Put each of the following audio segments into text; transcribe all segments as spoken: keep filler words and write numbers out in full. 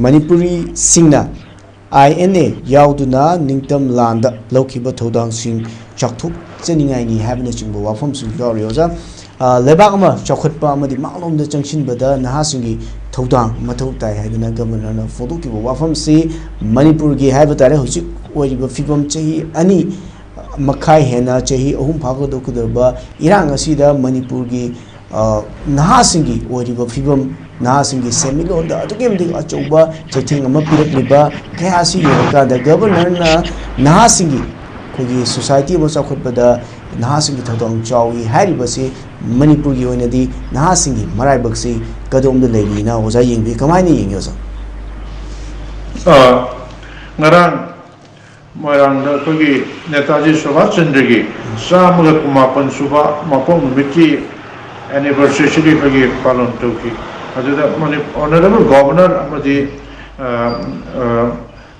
ꯃꯅꯤꯄꯨꯔꯤꯁꯤꯡꯅ I N A ꯌꯥꯎꯗꯨꯅ ꯅꯤꯡꯇꯝ ꯂꯥꯟꯗ ꯂꯧꯈꯤꯕ ꯊꯧꯗꯥꯡꯁꯤꯡ ꯆꯥꯎꯊꯣꯛꯆꯅꯤꯡꯉꯥꯏꯅꯤ ꯍꯥꯏꯕꯅꯆꯤꯡꯕ ꯋꯥꯐꯝꯁꯨ ꯌꯥꯎꯔꯤ꯫ ꯑꯣꯖꯥ, ꯑ, ꯂꯩꯕꯥꯛ ꯑꯃ ꯆꯥꯎꯈꯠꯄ ꯑꯃꯗꯤ ꯃꯥꯡꯂꯣꯝꯗ ꯆꯪꯁꯤꯟꯕꯗ ꯅꯍꯥꯁꯤꯡꯒꯤ ꯊꯧꯗꯥꯡ ꯃꯊꯧ ꯇꯥꯏ ꯍꯥꯏꯗꯨꯅ ꯒꯕꯔꯅꯔꯅ ꯐꯣꯡꯗꯣꯛꯈꯤꯕ ꯋꯥꯐꯝꯁꯤ ꯃꯅꯤꯄꯨꯔꯒꯤ ꯍꯥꯏꯕ ꯇꯥꯔꯦ, ꯍꯧꯖꯤꯛ ꯑꯣꯏꯔꯤꯕ ꯐꯤꯕꯝ ꯆꯍꯤ ꯑꯅꯤ ꯃꯈꯥꯏ ꯍꯦꯟꯅ, ꯆꯍꯤ ꯑꯍꯨꯝ ꯐꯥꯒꯗꯧꯀꯗꯧꯔꯕ ꯏꯔꯥꯡ ꯑꯁꯤꯗ ꯃꯅꯤꯄꯨꯔꯒꯤ, ꯑ, ꯅꯍꯥꯁꯤꯡꯒꯤ ꯑꯣꯏꯔꯤꯕ ꯐꯤꯕꯝ, ꯅꯍꯥꯁꯤꯡꯒꯤ ꯁꯦꯟꯃꯤꯠꯂꯣꯟꯗ ꯑꯗꯨꯛꯀꯤ ꯃꯇꯤꯛ ꯑꯆꯧꯕ ꯆꯩꯊꯦꯡ ꯑꯃ ꯄꯤꯔꯛꯂꯤꯕ ꯀꯌꯥ ꯑꯁꯤ ꯌꯦꯡꯉꯀꯥꯟꯗ ꯒꯕꯔꯅꯔꯅ ꯅꯍꯥꯁꯤꯡꯒꯤ, ꯑꯩꯈꯣꯏꯒꯤ ꯁꯣꯁꯥꯏꯇꯤ ꯑꯃ ꯆꯥꯎꯈꯠꯄꯗ ꯅꯍꯥꯁꯤꯡꯒꯤ ꯊꯧꯗꯥꯡ ꯆꯥꯎꯏ ꯍꯥꯏꯔꯤꯕꯁꯤ ꯃꯅꯤꯄꯨꯔꯒꯤ ꯑꯣꯏꯅꯗꯤ ꯅꯍꯥꯁꯤꯡꯒꯤ ꯃꯔꯥꯏꯕꯛꯁꯤ ꯀꯗꯣꯝꯗ ꯂꯩꯔꯤꯅ ꯑꯣꯖꯥ ꯌꯦꯡꯕꯤ? ꯀꯃꯥꯏꯅ ꯌꯦꯡꯉꯤ ꯑꯣꯖꯥ? ꯑ, ꯉꯔꯥꯡ ꯃꯣꯏꯔꯥꯡꯗ ꯑꯩꯈꯣꯏꯒꯤ ꯅꯦꯇꯥꯖꯤ ꯁꯨꯚꯥꯁ ꯆꯟꯗ꯭ꯔꯒꯤ ꯆꯥꯝꯃꯒ ꯀꯨꯟꯃꯥꯄꯟ ꯁꯨꯕ ꯃꯄꯣꯛ ꯅꯨꯃꯤꯠꯀꯤ anniversary ꯑꯁꯤꯒꯤ ꯑꯩꯈꯣꯏꯒꯤ ꯄꯥꯂꯟ ꯇꯧꯈꯤ꯫ ꯑꯗꯨꯗ ꯃꯅꯤ-, honourable governor ꯑꯃꯗꯤ, ꯑ, ꯑ,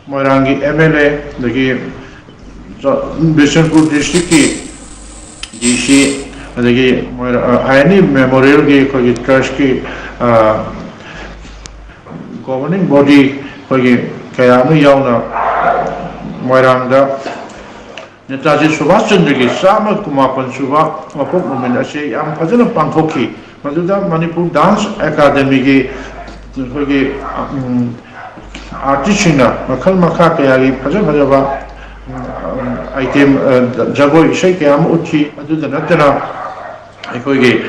ꯃꯣꯏꯔꯥꯡꯒꯤ ꯑꯦꯝ ꯑꯦꯜ ꯑꯦ, ꯑꯗꯒꯤ ꯆ-, ꯕꯤꯁꯅꯨꯄꯨꯔ district ꯀꯤ ꯗꯤ ꯁꯤ, ꯑꯗꯒꯤ ꯃꯣꯏꯔꯥ-, ꯑ, ꯑꯥꯏ ꯑꯦꯟ ꯏ memorial ꯒꯤ ꯑꯩꯈꯣꯏꯒꯤ trust ꯀꯤ, ꯑ, governing body ꯑꯩꯈꯣꯏꯒꯤ ꯀꯌꯥ ꯑꯃ ꯌꯥꯎꯅ ꯃꯣꯏꯔꯥꯡꯗ ꯅꯦꯇꯥꯖꯤ ꯁꯨꯚꯥꯁ ꯆꯟꯗ꯭ꯔꯒꯤ ꯆꯥꯝꯃ ꯀꯨꯟꯃꯥꯄꯟ ꯁꯨꯕ ꯃꯄꯣꯛ ꯅꯨꯃꯤꯠ ꯑꯁꯤ ꯌꯥꯝ ꯐꯖꯅ ꯄꯥꯡꯊꯣꯛꯈꯤ꯫ ꯃꯗꯨꯗ ꯃꯅꯤꯄꯨꯔ dance academy ꯒꯤ ꯑꯩꯈꯣꯏꯒꯤ, ꯎꯝ, artist ꯁꯤꯡꯅ ꯃꯈꯜ ꯃꯈꯥ ꯀꯌꯥꯒꯤ ꯐꯖ ꯐꯖꯕ, ꯎꯝ, item, ꯑ, ꯖꯒꯣꯏ ꯏꯁꯩ ꯀꯌꯥ ꯑꯃ ꯎꯠꯈꯤ꯫ ꯑꯗꯨꯗ ꯅꯠꯇꯅ ꯑꯩꯈꯣꯏꯒꯤ,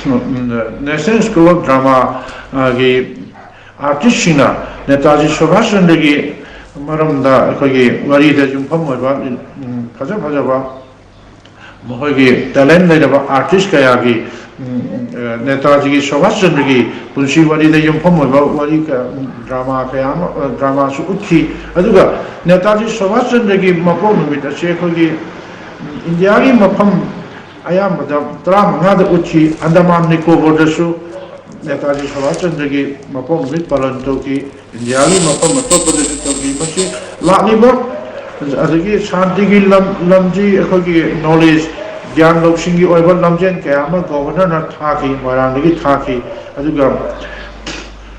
ꯎꯝ, National School of Drama ꯒꯤ artist ꯁꯤꯡꯅ ꯅꯦꯇꯥꯖꯤ ꯁꯨꯚꯥꯁ ꯆꯟꯗ꯭ꯔꯒꯤ ꯃꯔꯝꯗ ꯑꯩꯈꯣꯏꯒꯤ ꯋꯥꯔꯤꯗ ꯌꯨꯝꯐꯝ ꯑꯣꯏꯕ, ꯎꯝ, ꯐꯖ ꯐꯖꯕ ꯃꯈꯣꯏꯒꯤ talent ꯂꯩꯔꯕ artist ꯀꯌꯥꯒꯤ, ꯎꯝ, ꯑ, ꯅꯦꯇꯥꯖꯤꯒꯤ ꯁꯨꯚꯥꯁ ꯆꯟꯗ꯭ꯔꯒꯤ ꯄꯨꯟꯁꯤ ꯋꯥꯔꯤꯗ ꯌꯨꯝꯐꯝ ꯑꯣꯏꯕ ꯋꯥꯔꯤ ꯀꯌꯥ, ꯎꯝ, drama ꯀꯌꯥ ꯑꯃ, ꯑ, drama ꯁꯨ ꯎꯠꯈꯤ꯫ ꯑꯗꯨꯒ ꯅꯦꯇꯥꯖꯤ ꯁꯨꯚꯥꯁ ꯆꯟꯗ꯭ꯔꯒꯤ ꯃꯄꯣꯛ ꯅꯨꯃꯤꯠ ꯑꯁꯤ ꯑꯩꯈꯣꯏꯒꯤ, ꯎꯝ, ꯏꯟꯗꯤꯌꯥꯒꯤ ꯃꯐꯝ ꯑꯌꯥꯝꯕꯗ ꯇꯔꯥꯃꯉꯥꯗ ꯎꯠꯈꯤ꯫ ꯑꯟꯗꯃꯥꯟ ꯅꯤꯀꯣꯕꯔꯗꯁꯨ ꯅꯦꯇꯥꯖꯤ ꯁꯨꯚꯥꯁ ꯆꯟꯗ꯭ꯔꯒꯤ ꯃꯄꯣꯛ ꯅꯨꯃꯤꯠ ꯄꯥꯂꯟ ꯇꯧꯈꯤ꯫ ꯏꯟꯗꯤꯌꯥꯒꯤ ꯃꯐꯝ ꯑꯇꯣꯞꯄꯗꯁꯨ ꯇꯧꯈꯤ꯫ ꯃꯁꯤ ꯂꯥꯛꯂꯤꯕ ꯑꯗꯒꯤ ꯁꯥꯟꯇꯤꯒꯤ ꯂꯝ-, ꯂꯝꯖꯤ, ꯑꯩꯈꯣꯏꯒꯤ knowledge, ꯒ꯭ꯌꯥꯟ ꯂꯧꯁꯤꯡꯒꯤ ꯑꯣꯏꯕ ꯂꯝꯖꯦꯟ ꯀꯌꯥ ꯑꯃ ꯒꯣꯕꯔꯅꯔꯅ ꯊꯥꯈꯤ, ꯃꯣꯏꯔꯥꯡꯗꯒꯤ ꯊꯥꯈꯤ꯫ ꯑꯗꯨꯒ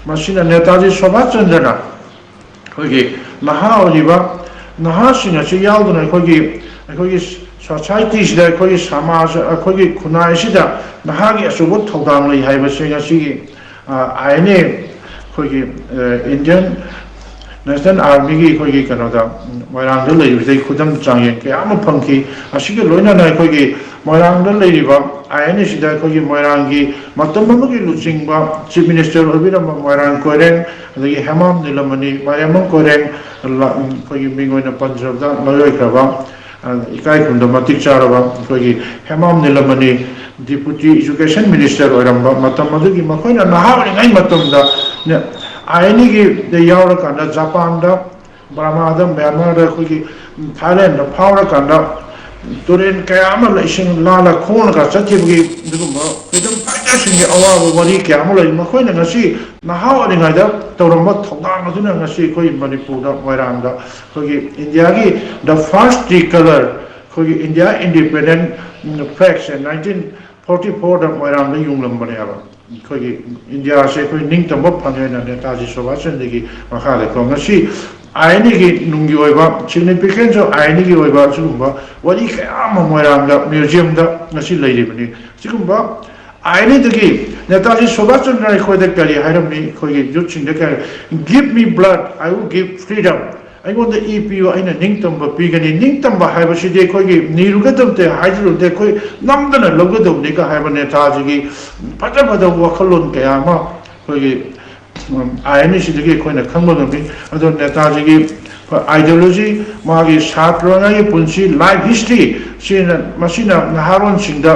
ꯃꯁꯤꯅ ꯅꯦꯇꯥꯖꯤ ꯁꯨꯚꯥꯁ ꯆꯟꯗ꯭ꯔꯅ ꯑꯩꯈꯣꯏꯒꯤ ꯅꯍꯥ ꯑꯣꯏꯔꯤꯕ ꯅꯍꯥꯁꯤꯡ ꯑꯁꯤ ꯌꯥꯎꯗꯨꯅ ꯑꯩꯈꯣꯏꯒꯤ, ꯑꯩꯈꯣꯏꯒꯤ ꯁꯣꯁꯥꯏꯇꯤꯁꯤꯗ, ꯑꯩꯈꯣꯏꯒꯤ ꯁꯃꯥꯖ, ꯑꯩꯈꯣꯏꯒꯤ ꯈꯨꯟꯅꯥꯏ ꯑꯁꯤꯗ ꯅꯍꯥꯒꯤ ꯑꯆꯧꯕ ꯊꯧꯗꯥꯡ ꯂꯩ ꯍꯥꯏꯕꯁꯦ ꯉꯁꯤꯒꯤ ꯑꯥꯏ ꯑꯦꯟ ꯑꯦ, ꯑꯩꯈꯣꯏꯒꯤ ꯏꯟꯗꯤꯌꯟ ꯅꯦꯁꯅꯦꯜ ꯑꯥꯔꯃꯤꯒꯤ ꯑꯩꯈꯣꯏꯒꯤ ꯀꯩꯅꯣꯗ, ꯃꯣꯏꯔꯥꯡꯗ ꯂꯩꯔꯤꯕꯗꯒꯤ ꯈꯨꯗꯝ ꯆꯥꯡꯌꯦꯡ ꯀꯌꯥ ꯑꯃ ꯐꯪꯈꯤ꯫ ꯑꯁꯤꯒ ꯂꯣꯏꯅꯅ ꯑꯩꯈꯣꯏꯒꯤ ꯃꯣꯏꯔꯥꯡꯗ ꯂꯩꯔꯤꯕ ꯑꯥꯏ ꯑꯦꯟ ꯑꯦꯁꯤꯗ ꯑꯩꯈꯣꯏꯒꯤ ꯃꯣꯏꯔꯥꯡꯒꯤ ꯃꯇꯝ ꯑꯃꯒꯤ ꯂꯨꯆꯤꯡꯕ ꯆꯤꯐ ꯃꯤꯅꯤꯁꯇꯔ ꯑꯣꯏꯕꯤꯔꯝꯕ ꯃꯣꯏꯔꯥꯡ ꯀꯣꯏꯔꯦꯡ, ꯑꯗꯒꯤ ꯍꯦꯃꯥꯝ ꯅꯤꯂꯃꯅꯤ, ꯃꯥꯏꯔꯦꯝꯕꯝ ꯀꯣꯏꯔꯦꯡ, ꯑꯩꯈꯣꯏꯒꯤ ꯃꯤꯡ ꯑꯣꯏꯅ ꯄꯟꯖꯕꯗ ꯃꯔꯨꯑꯣꯏꯈ꯭ꯔꯕ, ꯏꯀꯥꯏ ꯈꯨꯝꯅꯗ ꯃꯇꯤꯛ ꯆꯥꯔꯕ ꯑꯩꯈꯣꯏꯒꯤ ꯍꯦꯃꯥꯝ ꯅꯤꯂꯃꯅꯤ ꯗꯤꯄꯨꯇꯤ ꯏꯖꯨꯀꯦꯁꯟ ꯃꯤꯅꯤꯁꯇꯔ ꯑꯣꯏꯔꯝꯕ ꯃꯇꯝ ꯑꯗꯨꯒꯤ, ꯃꯈꯣꯏꯅ ꯅꯍꯥ ꯑꯣꯏꯔꯤꯉꯩ ꯃꯇꯝꯗ ꯑꯥꯏ ꯑꯦꯟ ꯑꯦꯒꯤꯗ ꯌꯥꯎꯔꯀꯥꯟꯗ ꯖꯄꯥꯟꯗ, ꯕꯔꯃꯥꯗ, ꯃ꯭ꯌꯥꯟꯃꯥꯔꯗ, ꯑꯩꯈꯣꯏꯒꯤ ꯊꯥꯏꯂꯦꯟꯗ ꯐꯥꯎꯔꯀꯥꯟꯗ ꯇꯨꯔꯦꯜ ꯀꯌꯥ ꯑꯃ ꯏꯁꯤꯡ ꯂꯥꯜꯂ ꯈꯣꯡꯂꯒ ꯆꯠꯈꯤꯕꯒꯤ ꯑꯗꯨꯒꯨꯝꯕ ꯐ꯭ꯔꯤꯗꯝ ꯐꯥꯏꯇꯔꯁꯤꯡꯒꯤ ꯑꯋꯥꯕ ꯋꯥꯔꯤ ꯀꯌꯥ ꯑꯃ ꯂꯩ꯫ ꯃꯈꯣꯏꯅ ꯉꯁꯤ ꯅꯍꯥ ꯑꯣꯏꯔꯤꯉꯩꯗ ꯇꯧꯔꯝꯕ ꯊꯧꯗꯥꯡ ꯑꯗꯨꯅ ꯉꯁꯤ ꯑꯩꯈꯣꯏ ꯃꯅꯤꯄꯨꯔꯗ, ꯃꯣꯏꯔꯥꯡꯗ ꯑꯩꯈꯣꯏꯒꯤ ꯏꯟꯗꯤꯌꯥꯒꯤ the first tricolor, ꯑꯩꯈꯣꯏꯒꯤ ꯏꯟꯗꯤꯌꯥ ꯏꯟꯗꯤꯄꯦꯟꯗꯦꯟ ꯐ꯭ꯂꯦꯛꯁꯦ ꯅꯥꯏꯟꯇꯤꯟ ꯐꯣꯔꯇꯤ ꯐꯣꯔꯗ ꯃꯣꯏꯔꯥꯡꯗ ꯌꯨꯡꯂꯝꯕꯅꯦꯕ꯫ ꯑꯩꯈꯣꯏꯒꯤ ꯏꯟꯗꯤꯌꯥꯁꯦ ꯑꯩꯈꯣꯏ ꯅꯤꯡꯇꯝꯕ ꯐꯪꯉꯦꯅ ꯅꯦꯇꯥꯖꯤ ꯁꯨꯚꯥꯁ ꯆꯟꯗ꯭ꯔꯒꯤ ꯃꯈꯥꯗꯀꯣ꯫ ꯉꯁꯤ ꯑꯥꯏ ꯑꯦꯟ ꯑꯦꯒꯤ ꯅꯨꯡꯒꯤ ꯑꯣꯏꯕ significance of ꯑꯥꯏ ꯑꯦꯟ ꯑꯦꯒꯤ ꯑꯣꯏꯕ ꯁꯤꯒꯨꯝꯕ ꯋꯥꯔꯤ ꯀꯌꯥ ꯑꯃ ꯃꯣꯏꯔꯥꯡꯗ ꯃ꯭ꯌꯨꯖꯤꯌꯝꯗ ꯉꯁꯤ ꯂꯩꯔꯤꯕꯅꯤ꯫ ꯁꯤꯒꯨꯝꯕ ꯑꯥꯏ ꯑꯦꯟ ꯑꯦꯗꯒꯤ ꯅꯦꯇꯥꯖꯤ ꯁꯨꯚꯥꯁ ꯆꯟꯗ꯭ꯔ ꯑꯩꯈꯣꯏꯗ ꯀꯔꯤ ꯍꯥꯏꯔꯝꯃꯤ? ꯑꯩꯈꯣꯏꯒꯤ ꯌꯨꯠꯁꯤꯡꯗ ꯀꯔꯤ, "Give me blood, I will give freedom." ꯑꯩꯉꯣꯟꯗ ꯏ ꯄꯤꯌꯨ, ꯑꯩꯅ ꯅꯤꯡꯇꯝꯕ ꯄꯤꯒꯅꯤ꯫ ꯅꯤꯡꯇꯝꯕ ꯍꯥꯏꯕꯁꯤꯗꯤ ꯑꯩꯈꯣꯏꯒꯤ ꯅꯤꯔꯨꯒꯗꯕꯗ ꯍꯥꯏꯖꯔꯨꯗꯦ, ꯑꯩꯈꯣꯏ ꯅꯝꯗꯅ ꯂꯧꯒꯗꯕꯅꯤꯒ ꯍꯥꯏꯕ ꯅꯦꯇꯥꯖꯤꯒꯤ ꯐꯖ ꯐꯖꯕ ꯋꯥꯈꯜꯂꯣꯟ ꯀꯌꯥ ꯑꯃ ꯑꯩꯈꯣꯏꯒꯤ ꯑꯥꯏ ꯑꯦꯟ ꯑꯦꯁꯤꯗꯒꯤ ꯑꯩꯈꯣꯏꯅ ꯈꯪꯕ ꯉꯝꯃꯤ꯫ ꯑꯗꯣ ꯅꯦꯇꯥꯖꯤꯒꯤ ideology, ꯃꯥꯒꯤ ꯁꯥꯇ꯭ꯔꯉꯩꯒꯤ ꯄꯨꯟꯁꯤ, life history, ꯁꯤꯅ, ꯃꯁꯤꯅ ꯅꯍꯥꯔꯣꯟꯁꯤꯡꯗ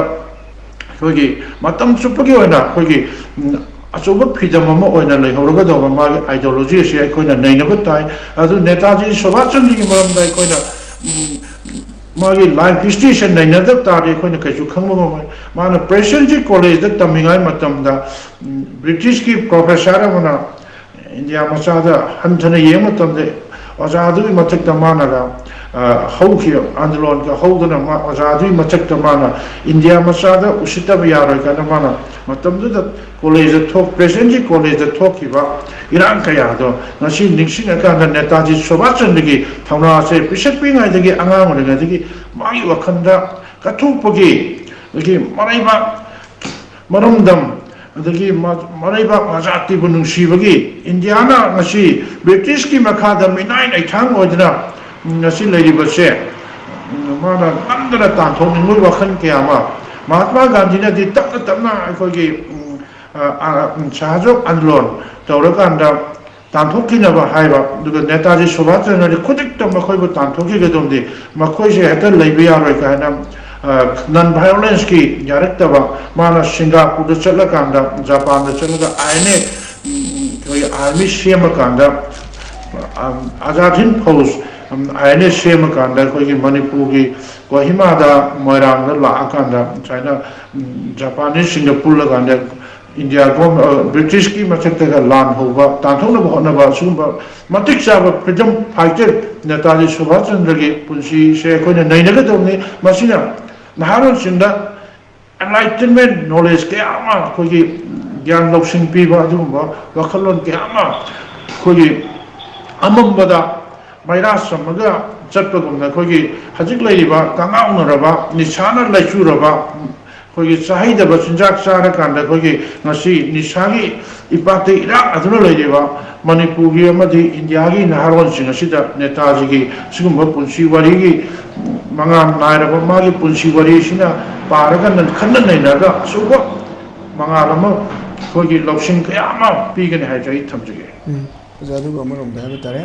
ꯑꯩꯈꯣꯏꯒꯤ ꯃꯇꯝ ꯆꯨꯞꯄꯒꯤ ꯑꯣꯏꯅ ꯑꯩꯈꯣꯏꯒꯤ, ꯎꯝ, ꯑꯆꯧꯕ ꯐꯤꯗꯝ ꯑꯃ ꯑꯣꯏꯅ ꯂꯩꯍꯧꯔꯒꯗꯧꯕ ꯃꯥꯒꯤ ideology ꯑꯁꯤ ꯑꯩꯈꯣꯏꯅ ꯅꯩꯅꯕ ꯇꯥꯏ꯫ ꯑꯗꯨ ꯅꯦꯇꯥꯖꯤ ꯁꯨꯚꯥꯁ ꯆꯟꯗ꯭ꯔꯒꯤ ꯃꯔꯝꯗ ꯑꯩꯈꯣꯏꯅ, ꯎꯝ, ꯃꯥꯒꯤ life history ꯁꯦ ꯅꯩꯅꯗꯕ ꯇꯥꯔꯗꯤ ꯑꯩꯈꯣꯏꯅ ꯀꯩꯁꯨ ꯈꯪꯕ ꯉꯝꯃꯣꯏ꯫ ꯃꯥꯅ ꯄ꯭ꯔꯦꯁꯤꯗꯦꯟꯁꯤ ꯀꯣꯂꯦꯖꯇ ꯇꯝꯃꯤꯉꯩ ꯃꯇꯝꯗ, ꯎꯝ, ꯕ꯭ꯔꯤꯇꯤꯁꯀꯤ professor ꯑꯃꯅ ꯏꯟꯗꯤꯌꯥ ꯃꯆꯥꯗ ꯍꯟꯊꯅ ꯌꯦꯡꯕ ꯃꯇꯝꯗ ꯑꯣꯖꯥꯗꯨꯒꯤ ꯃꯊꯛꯇ ꯃꯥꯅꯒ, ꯑ, ꯍꯧꯈꯤꯕ ꯑꯟꯗꯣꯂꯟꯒ ꯍꯧꯗꯅ ꯃꯥ-, ꯑꯣꯖꯥꯗꯨꯒꯤ ꯃꯊꯛꯇ ꯃꯥꯅ ꯏꯟꯗꯤꯌꯥ ꯃꯆꯥꯗ ꯎꯁꯤꯠꯇꯕ ꯌꯥꯔꯣꯏ ꯀꯥꯏꯅ ꯃꯥꯅ ꯃꯇꯝꯗꯨꯗ ꯀꯣꯂꯦꯖꯇ ꯊꯣꯛ-, ꯄ꯭ꯔꯦꯁꯤꯗꯦꯟꯁꯤ ꯀꯣꯂꯦꯖꯇ ꯊꯣꯛꯈꯤꯕ ꯏꯔꯥꯡ ꯀꯌꯥꯗꯣ ꯉꯁꯤ ꯅꯤꯡꯁꯤꯡꯉꯀꯥꯟꯗ ꯅꯦꯇꯥꯖꯤ ꯁꯨꯚꯥꯁ ꯆꯟꯗ꯭ꯔꯒꯤ ꯊꯧꯅꯥꯁꯦ ꯄꯤꯁꯛ ꯄꯤꯛꯏꯉꯩꯗꯒꯤ, ꯑꯉꯥꯡ ꯑꯣꯏꯔꯤꯉꯩꯗꯒꯤ ꯃꯥꯒꯤ ꯋꯥꯈꯜꯗ ꯀꯠꯊꯣꯛꯄꯒꯤ, ꯑꯗꯒꯤ ꯃꯔꯩꯕꯥꯛ ꯃꯔꯝꯗꯝ, ꯑꯗꯒꯤ ꯃ-, ꯃꯔꯩꯕꯥꯛ ꯃꯖꯥꯇꯤꯕꯨ ꯅꯨꯡꯁꯤꯕꯒꯤ ꯏꯟꯗꯤꯌꯥꯅ ꯉꯁꯤ ꯕ꯭ꯔꯤꯇꯤꯁꯀꯤ ꯃꯈꯥꯗ ꯃꯤꯅꯥꯏ ꯂꯩꯊꯥꯡ ꯑꯣꯏꯗꯨꯅ ꯉꯁꯤ ꯂꯩꯔꯤꯕꯁꯦ, ꯃꯥꯅ ꯅꯝꯗꯅ ꯇꯥꯟꯊꯣꯛꯅꯤꯡꯕꯒꯤ ꯋꯥꯈꯜ ꯀꯌꯥ ꯑꯃ, ꯃꯍꯥꯠꯃꯥ ꯒꯥꯟꯙꯤꯅꯗꯤ ꯇꯞꯅ ꯇꯞꯅ ꯑꯩꯈꯣꯏꯒꯤ, ꯎꯝ, ꯑ, ꯑ, ꯎꯝ, ꯁꯍꯥꯖꯣꯛ ꯑꯟꯗꯣꯂꯟ ꯇꯧꯔꯀꯥꯟꯗ ꯇꯥꯟꯊꯣꯛꯈꯤꯅꯕ ꯍꯥꯏꯕ, ꯑꯗꯨꯒ ꯅꯦꯇꯥꯖꯤ ꯁꯨꯚꯥꯁ ꯆꯟꯗ꯭ꯔꯅꯗꯤ ꯈꯨꯗꯛꯇ ꯃꯈꯣꯏꯕꯨ ꯇꯥꯟꯊꯣꯛꯈꯤꯒꯗꯧꯕꯅꯤ, ꯃꯈꯣꯏꯁꯦ ꯍꯦꯛꯇ ꯂꯩꯕ ꯌꯥꯔꯣꯏ ꯀꯥꯏꯅ, ꯑ, ꯅꯟ ꯚꯥꯏꯑꯣꯂꯦꯟꯁꯀꯤ ꯌꯥꯔꯛꯇꯕ, ꯃꯥꯅ ꯁꯤꯡꯒꯥꯄꯨꯔꯗ ꯆꯠꯂꯀꯥꯟꯗ, ꯖꯄꯥꯟꯗ ꯆꯠꯂꯒ ꯑꯥꯏ ꯑꯦꯟ ꯑꯦ, ꯎꯝ, ꯑꯩꯈꯣꯏꯒꯤ ꯑꯥꯔꯃꯤ ꯁꯦꯝꯃꯀꯥꯟꯗ, ꯑꯝ, ꯑꯖꯥꯗ ꯍꯤꯟ ꯐꯧꯖ, ꯑꯝ, ꯑꯥꯏ ꯑꯦꯟ ꯑꯦ ꯁꯦꯝꯃꯀꯥꯟꯗ ꯑꯩꯈꯣꯏꯒꯤ ꯃꯅꯤꯄꯨꯔꯒꯤ ꯀꯣꯍꯤꯃꯥꯗ, ꯃꯣꯏꯔꯥꯡꯗ ꯂꯥꯛꯑꯀꯥꯟꯗ ꯁꯨꯃꯥꯏꯅ, ꯎꯝ, ꯖꯄꯥꯅꯤꯁꯁꯤꯡꯒ ꯄꯨꯜꯂꯀꯥꯟꯗ ꯏꯟꯗꯤꯌꯥ ꯒꯣ-, ꯑ, ꯕ꯭ꯔꯤꯇꯤꯁꯀꯤ ꯃꯊꯛꯇꯒ ꯂꯥꯟ ꯍꯧꯕ, ꯇꯥꯟꯊꯣꯛꯅꯕ ꯍꯣꯠꯅꯕ, ꯁꯤꯒꯨꯝꯕ ꯃꯇꯤꯛ ꯆꯥꯕ freedom fighter ꯅꯦꯇꯥꯖꯤ ꯁꯨꯚꯥꯁ ꯆꯟꯗ꯭ꯔꯒꯤ ꯄꯨꯟꯁꯤꯁꯦ ꯑꯩꯈꯣꯏꯅ ꯅꯩꯅꯒꯗꯧꯕꯅꯤ꯫ ꯃꯁꯤꯅ ꯅꯍꯥꯔꯣꯜꯁꯤꯡꯗ enlightenment knowledge ꯀꯌꯥ ꯑꯃ, ꯑꯩꯈꯣꯏꯒꯤ ꯒ꯭ꯌꯥꯟ ꯂꯧꯁꯤꯡ ꯄꯤꯕ ꯑꯗꯨꯒꯨꯝꯕ ꯋꯥꯈꯜꯂꯣꯟ ꯀꯌꯥ ꯑꯃ ꯑꯩꯈꯣꯏꯒꯤ ꯑꯃꯝꯕꯗ ꯃꯩꯔꯥ ꯆꯝꯃꯒ ꯆꯠꯄꯒꯨꯝꯅ ꯑꯩꯈꯣꯏꯒꯤ ꯍꯧꯖꯤꯛ ꯂꯩꯔꯤꯕ ꯀꯉꯥꯎꯅꯔꯕ, ꯅꯤꯁꯥꯅ ꯂꯩꯆꯨꯔꯕ, ꯑꯩꯈꯣꯏꯒꯤ ꯆꯥꯍꯩꯗꯕ ꯆꯤꯟꯖꯥꯛ ꯆꯥꯔꯀꯥꯟꯗ ꯑꯩꯈꯣꯏꯒꯤ ꯉꯁꯤ ꯅꯤꯁꯥꯒꯤ ꯏꯄꯥꯛꯇ ꯏꯔꯥꯛ ꯑꯗꯨꯅ ꯂꯩꯔꯤꯕ ꯃꯅꯤꯄꯨꯔꯒꯤ ꯑꯃꯗꯤ ꯏꯟꯗꯤꯌꯥꯒꯤ ꯅꯍꯥꯔꯣꯜꯁꯤꯡ ꯑꯁꯤꯗ ꯅꯦꯇꯥꯖꯤꯒꯤ ꯁꯤꯒꯨꯝꯕ ꯄꯨꯟꯁꯤ ꯋꯥꯔꯤꯒꯤ ꯃꯉꯥꯜ ꯅꯥꯏꯔꯕ ꯃꯥꯒꯤ ꯄꯨꯟꯁꯤ ꯋꯥꯔꯤꯁꯤꯅ ꯄꯥꯔꯒ ꯅ-, ꯈꯟꯅ ꯅꯩꯅꯔꯒ ꯑꯆꯧꯕ ꯃꯉꯥꯜ ꯑꯃ, ꯑꯩꯈꯣꯏꯒꯤ ꯂꯧꯁꯤꯡ ꯀꯌꯥ ꯑꯃ ꯄꯤꯒꯅꯤ ꯍꯥꯏꯕꯁꯦ ꯑꯩ ꯊꯝꯖꯒꯦ꯫ ꯎꯝ, ꯑꯣꯖꯥ, ꯑꯗꯨꯒ ꯑꯃꯔꯣꯝꯗ ꯍꯥꯏꯕ ꯇꯥꯔꯦ꯫